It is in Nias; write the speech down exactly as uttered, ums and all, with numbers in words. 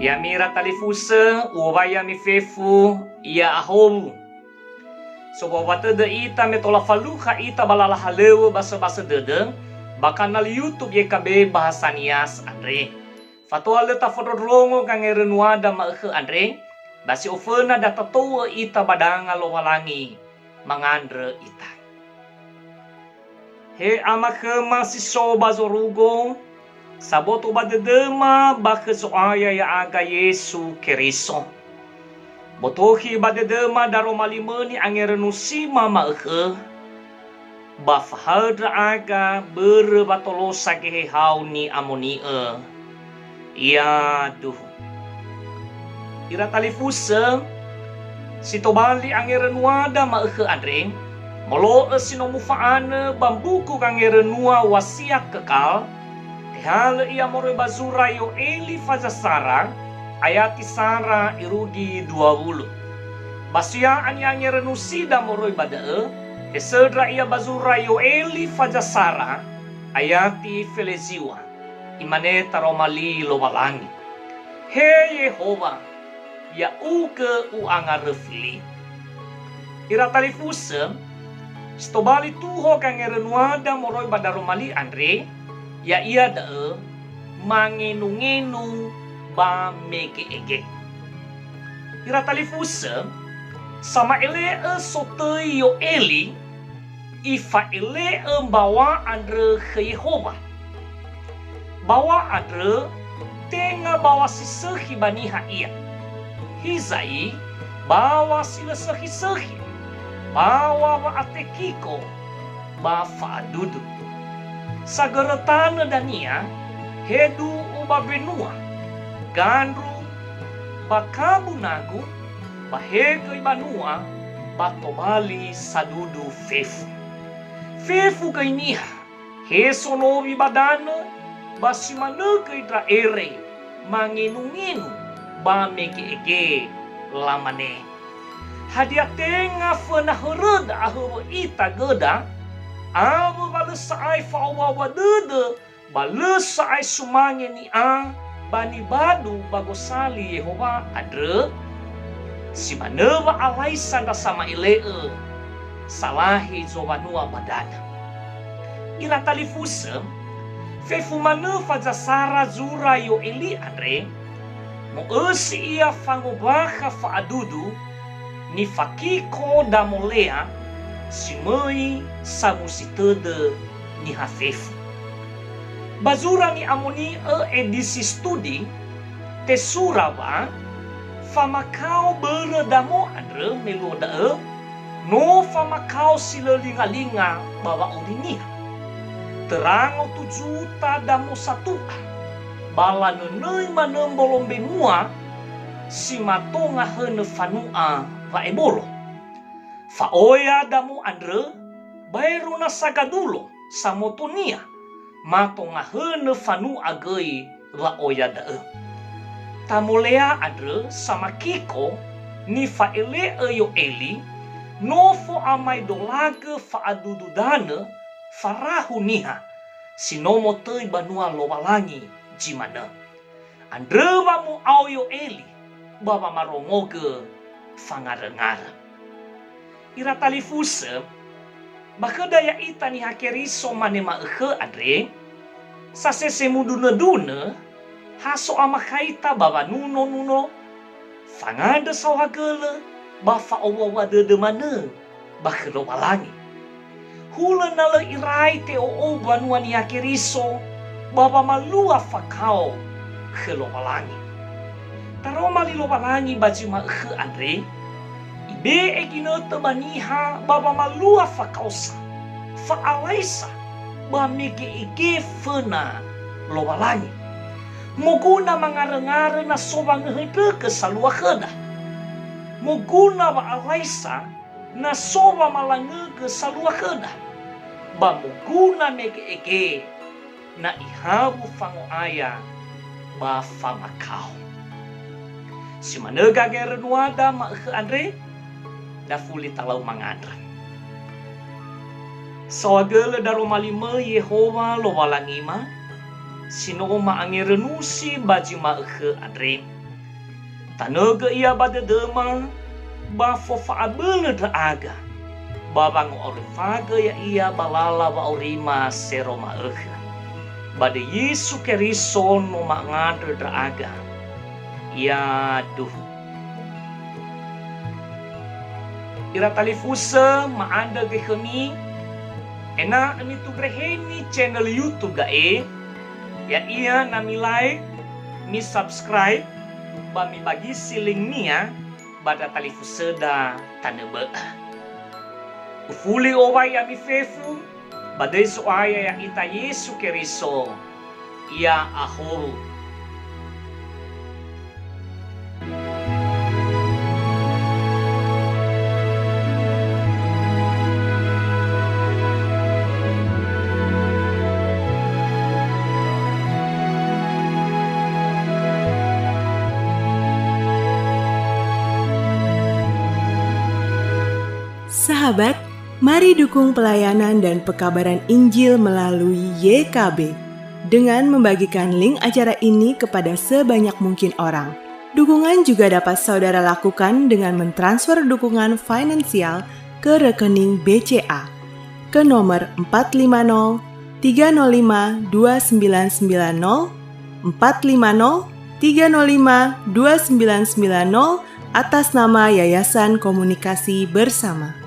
Ya'ami ira talifusö, u'owai ya'ami fefu, ya'ahowu. Sowawa tödö ita me tola falukha ita ba lala halöŵö ba söbasö dödö, ba kanal YouTube Y K B Bahasa Nias andre. Fatoa lö tafondrondrongo gangerönuada ma'ökhö andre, ba si oföna da tatou'ö ita ba danga Lowalangi, mangandrö ita. He Ama khöma si so ba zorugo, saboto ba dödöma ba khö Zo'aya ya'aga Yesu Keriso. Botohi ba dödöma daroma limö ni'angerönusima ma'ökhö, ba fahaö ndra'aga börö wa tolosa Geheha-U ni'amoni'ö. Yaduhu. Ira talifusö, si tobali angerönuada ma'ökhö andre, molo'ö si no mufa'anö ba mbuku gangerönua Wasiat Kekal, tehalö ia moroi ba zura Yoeli faza sara, ayati sara irugi dua wulu. Ba si ya'a ni'angerönusida moroi ba da'ö, tesöndra ia ba zura Yoeli faza sara, ayati fele ziŵa. Imane taroma li Lowalangi, "He Yehowa, ya'ugö u'angaröfi li." Ira talifusö, si tobali tuho gangerönuada moroi ba daroma li andre, ya'ia da'ö mangenungenu ba mege'ege. Ira talifusö, sama'ele'ö sotöi Yoeli, ifa'ele'ö mbaŵa andrö khö Yehowa. Mbaŵa andrö tenga mbaŵa si sökhi ba niha ia. Hiza'i, mbaŵa si lö sökhi-sökhi, mbaŵa wa'atekiko ba fa'adudu. Sagörö tanö dania, he du'u ba mbenua, gandru, ba kabu nagu, ba he göi banua, ba tobali sadudu fefu. Fefu göi niha, he sonowi ba danö, ba si manö göi ndra ere, mangenungenu ba mege'ege, lamane, "Hadia tenga föna höröda ahöwö ita göda, awö wa lö sa'ae fa'owua-wua dödö, ba lö sa'ae sumange ni'a ba nibadu ba gosali Yehowa andrö?" Si manö wa'alaisa ndra sama'ele'ö salahi zowanua ba danö. Ira talifusö, fefu manö faza sara zura Yoeli andre, mo'ösi ia fangombakha fa'adudu, nifakiko Damo Lea, si möi samusi tödö niha fefu. Ba zura ni'amoni'ö edisi studi, tesura wa, famakao börö Damo andrö me luo da'ö, no famakao si lö lingalinga ba wa'auri niha. Töra ngotu juta Damo satu'a, ba lanönöi manö mbolo mbenua si mato ngahönö fanu'a wa'ebolo. Fa'oya Damo andrö, baero nasa gadulo samotonia, mato ngahönö fanu'a göi wa'oya da'ö. Damo Lea andrö samakiko nifa'ele'ö Yoeli, no fo'amaedolagö fa'adudu danö farahu niha, si no motöi banua Lowalangi zi manö. Andrö wa mu'ao Yoeli ba wamarongogö fangaröngarö. Ira talifusö, ba khöda ya'ita Niha Keriso mane ma'ökhö andre, sasese mudunödunö, ha so amakhaita ba wanunonuno, fangandrö saohagölö ba fa'owuawua dödö manö ba khö Lowalangi. Hulö na lö irai te'o'ou banua Niha Keriso ba wamalua fakao khö Lowalangi. Taroma li Lowalangi ba zi ma'ökhö andre, Ibe'e ginötö ba niha ba wamalua fakaosa, fa'alaisa, ba mege'ege föna Lowalangi. Moguna mangaröngarö na so wangöhöndrögö salua khöda. Moguna wa'alaisa na so wamalangögö salua khöda. Ba moguna mege'ege na ihawu fango'aya ba famakao. Si manö gangerönuada ma'ökhö andre, dafuli talau mangandrö. Saohagölö daroma li möi Yehowa Lowalangima, si no ma'angerönusi ba zi ma'ökhö andre. Tanögö ia ba dödöma, ba fofa'abölö ndra'aga, ba wango'aurifagö ya'ia ba lala wa'aurima sero ma'ökhö. Ba döi Yesu Keriso no mangandrö ndra'aga. Yaduhu. Ira talifusö, ma'andrö göi khömi, ena'ö mitundreheni channel YouTube da'e, ya'ia na mi-like, mi-subscribe, ba mibagisi link-nia ba ndra talifusöda tanö bö'ö. Ufuli owai ami fefu, ba döi Zo'aya ya'ita Yesu Keriso, ia ahowu. Sahabat, mari dukung pelayanan dan pekabaran Injil melalui Y K B dengan membagikan link acara ini kepada sebanyak mungkin orang. Dukungan juga dapat saudara lakukan dengan mentransfer dukungan finansial ke rekening B C A ke nomor empat lima nol tiga nol lima dua sembilan sembilan nol, empat lima nol tiga nol lima dua sembilan sembilan nol, atas nama Yayasan Komunikasi Bersama.